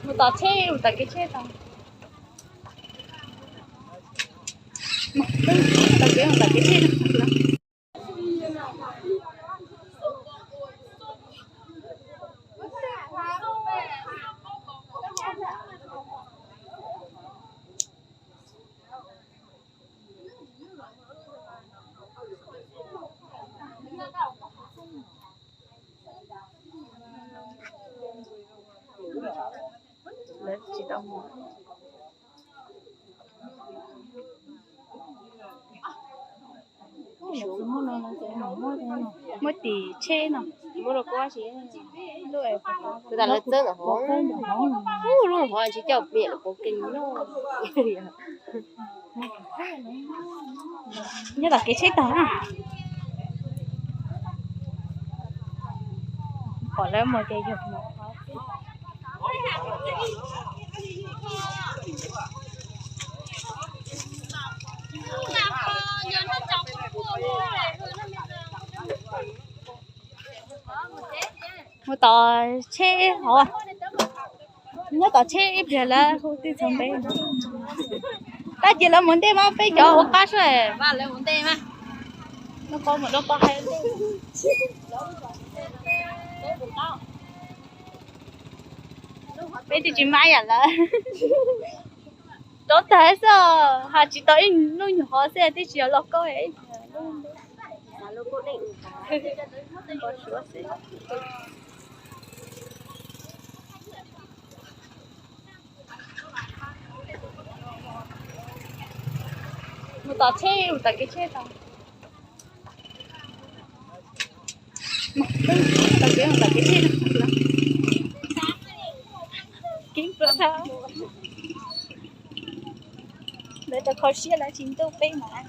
Mus tom tsheb, mus tom kev tsheb tod. Tom kev, mus tom kev tsheb. Lawv tsis tau mus. Muab tim tsheb no. Kuv tas lawv txawb ntawm hov, lub hov tsis coj pem lawv pov keeg no. Nyob tom kev tsheb tag na. Pom lawv mus ces yog mus. Mus tom tsheb hov, nyob tom tsheb ib pliag lawv hu twb txog npe. Tab sis lawv mus ntej mas peb cov ua qab sub. Lawv mus ntej mas, lub qab mus lub qab hais ntej. Peb twb tsis maj yam lawv. Rov tag xwb, hais tsis tau ib lub nyuag hov xwb twb tsis yog lauj kaub. Mus tom tsheb, mus tom kev tsheb tod. Tom kev, mus tom kev tsheb. Keeb plua dhau. Lawv rau kho siab lawv tsis ntuj peb mas.